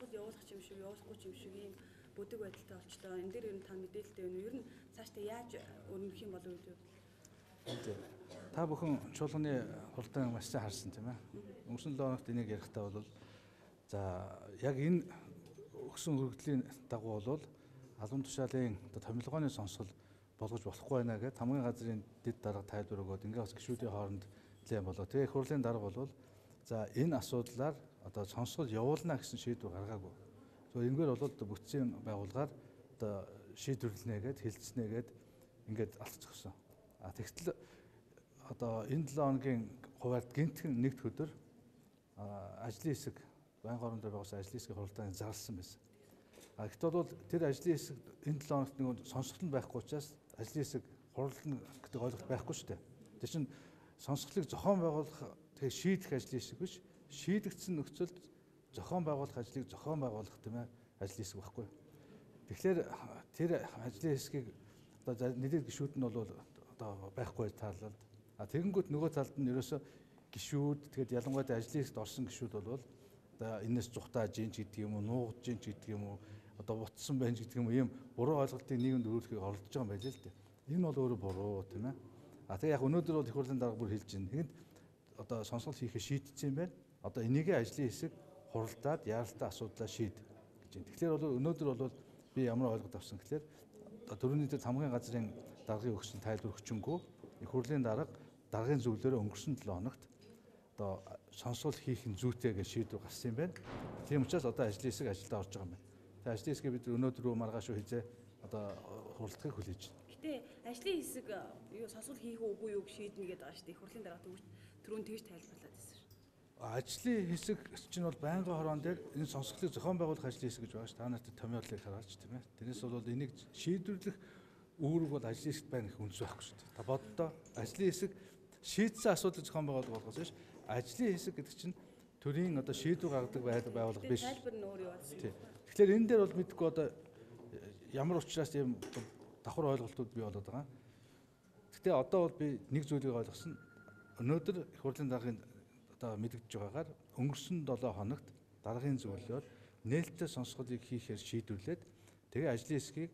Сонсгол явуулах юм шиг, явуулахгүй юм шиг ийм бүдэг байдалтай болчлоо. Энэ дээр ер нь та мэдээлэлтэй байна уу? Ер нь цаашдаа яаж өрнөх юм болов уу гэдэг. Та бүхэн чуулганы хуралдаан маш сайн харсан тийм ээ. Өнгөрсөн 7 хоногт энийг ярихдаа бол за яг энэ өгсөн өргөдлийн дагуу бол албан тушаалын одоо томилгооны сонсгол болгож болохгүй байна гэд хамгийн газрын дэд дарга тайлбар өгөөд ингээ бас гишүүдийн хооронд нэлээд болоо. Тэгээ их хурлын дарга бол за энэ асуудлаар одоо сонсгол явуулна гэсэн шийдвэр гаргаагүй. Зөв энэгээр бол бүтцийн байгууллагаар одоо шийдвэрлэнэ гэд хэлцэнэ гэд ингээд алт зогсон. А тэгтэл одоо энэ 7 хоногийн хуваард гинтхэн нэгд өдөр ажлын хэсэг байнгын орон дээр байгуулсан ажлын хэсгийн хуралдааны зарласан байсан. А гэхдээ бол тэр ажлын хэсэг энэ 7 хоногт нэг сонсгол нь байхгүй учраас ажлын хэсэг хуралдана гэдэг ойлголт байхгүй шүү дээ. Тэр чинь сонсголыг зохион байгуулах тэгээ шийдэх ажлын хэсэг биш, шийдэгдсэн нөхцөлд зохион байгуулах ажлыг зохион байгуулах тийм ээ ажлын хэсэг байхгүй. Тэгэхээр тэр ажлын хэсгийг одоо нэлээд гишүүд нь бол одоо байхгүй таалал. А тэгэнгүүт нөгөө талд нь ерөөсө гишүүд тэгээд ялангуяа ажлын хэсэгт орсон гишүүд бол одоо энэс зүхтаа жинч гэдэг юм уу, нуугдж жинч гэдэг юм уу, одоо бутсан байна гэдэг юм уу, ийм буруу ойлголтыг нийгэмд өрүүлэхийг оролдож байгаа юм байна л дээ. Энэ бол өөрөө буруу тийм ээ. А тэгээ яг өнөөдөр бол их хурлын дарга бүр хэлж байна. Тэгэнд одоо сонсгол хийхээ шийдсэн юм байна. Одоо энийгээ ажлын хэсэг хуралдаад яаралтай асуудлаа шийд гэж байна. Тэгэхээр бол өнөөдөр бол би ямар ойлголт авсан гэхээр одоо дөрөвний дээр хамгийн газрын даргын өгсөн тайлбар өгчөнгөө их хурлын дарга даргын зөвлөлөөр өнгөрсөн 7 хоногт одоо сонсгол хийх нь зүйтэй гэж шийдвэр гарсан юм байна. Тийм учраас одоо ажлын хэсэг ажилдаа орж байгаа юм байна. Тэгээ ажлын хэсгийг бид өнөөдөр рүү маргааш уу хизээ одоо хуралдахыг хүлээж байна. Гэтэ ажлын хэсэг юу сонсгол хийх үгүй юу шийднэ гэдэг байгаа шүү дээ. Их хурлын дарга түрүүн тэгж тайлбарлаад байсан шүү. Ажлын хэсэг чинь бол байнгын хорон дээр энэ сонсголыг зохион байгуулах ажлын хэсэг гэж байгаа шүү. Та нарт томьёолыг хараач тийм ээ. Тэрнээс бол энийг шийдвэрлэх үүрэг бол ажлын хэсэгт байна гэх үндэс байхгүй шүү дээ. Та боддоо ажлын хэсэг шийдсэн асуудлыг зохион байгуулах болохоос биш. Ажлын хэсэг гэдэг чинь төрийн одоо шийдвэр гаргадаг байгууллага биш. Тайлбар нь өөр юу болсон. Тэгэхээр энэ дээр бол мэдгүй одоо ямар учраас ийм давхар ойлголтууд бий болоод байгаа. Гэхдээ одоо бол би нэг зүйлийг ойлгосон. Өнөөдөр их хурлын даргын одоо мэдэгдэж байгаагаар өнгөрсөн 7 хоногт даргын зөвлөлөөр нээлттэй сонсголыг хийхээр шийдвэрлээд тэгээ ажлын хэсгийг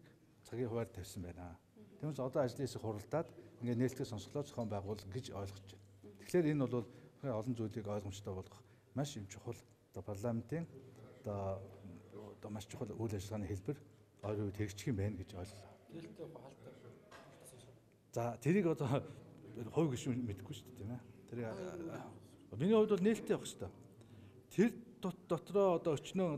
цагийн хуваар тавьсан байна. Тиймээс одоо ажлын хэсэг хуралдаад ингээд нээлттэй сонсголоо зохион байгуул гэж ойлгож байна. Тэгэхээр энэ бол олон зүйлийг ойлгомжтой болгох маш юм чухал одоо парламентын одоо маш чухал үйл ажиллагааны хэлбэр ойрын үед хэрэгжих юм байна гэж ойлголоо. Нээлттэй хаалттай шүү. За тэрийг одоо хувь гишүүн мэдэхгүй шүү дээ тийм ээ. Тэрийг миний хувьд бол нээлттэй явах хэрэгтэй. Тэр дотроо одоо өчнөө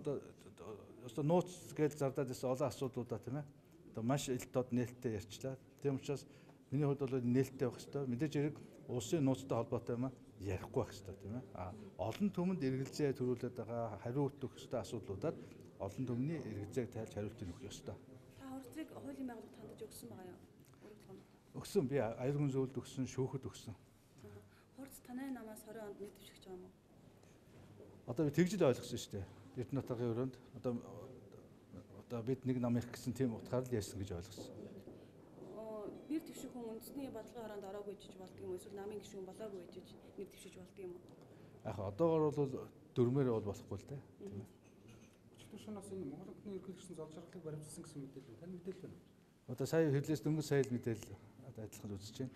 одоо нууц гэж зардаад байсан олон асуудлуудаа тийм ээ. Одоо маш ил тод нээлттэй ярьчлаа. Тийм учраас миний хувьд бол нээлттэй явах хэрэгтэй. Мэдээж хэрэг улсын нууцтай холбоотой юм а ярихгүй байх хэрэгтэй тийм ээ. А олон түмэнд эргэлзээ төрүүлээд байгаа хариу өгөх ёстой асуудлуудаар олон түмний эргэлзээг тайлж хариултыг өгөх ёстой. Та хурцыг хуулийн байгууллагад хандаж өгсөн байгаа юу? Өгсөн. Би аюулгүй зөвлөлд өгсөн, шүүхэд өгсөн. Хурц танай намаас 20 онд нэр дэвшигч байгаа юм уу? Одоо би тэгж л ойлгосон шүү дээ. Эрдэнэт даргын өрөөнд одоо бид нэг нам их гэсэн тийм утгаар л ярьсан гэж ойлгосон. Нэр дэвших хүн үндэсний бодлогын хороонд ороогүй жиж болдго юм уу? Эсвэл намын гишүүн болоогүй жиж нэр дэвшиж болдго юм уу? Яг одоогор бол дөрмээр бол болохгүй л дээ. Тийм ээ. Өчигдөр шөнөөс энэ Монгол Банкны ерөнхийлөгчийн зол жаргалыг баримтсан гэсэн мэдээлэл. Таны мэдээлэл байна уу? Одоо сая хэвлээс дөнгөж сая л мэдээлэл одоо адилхан үзэж байна.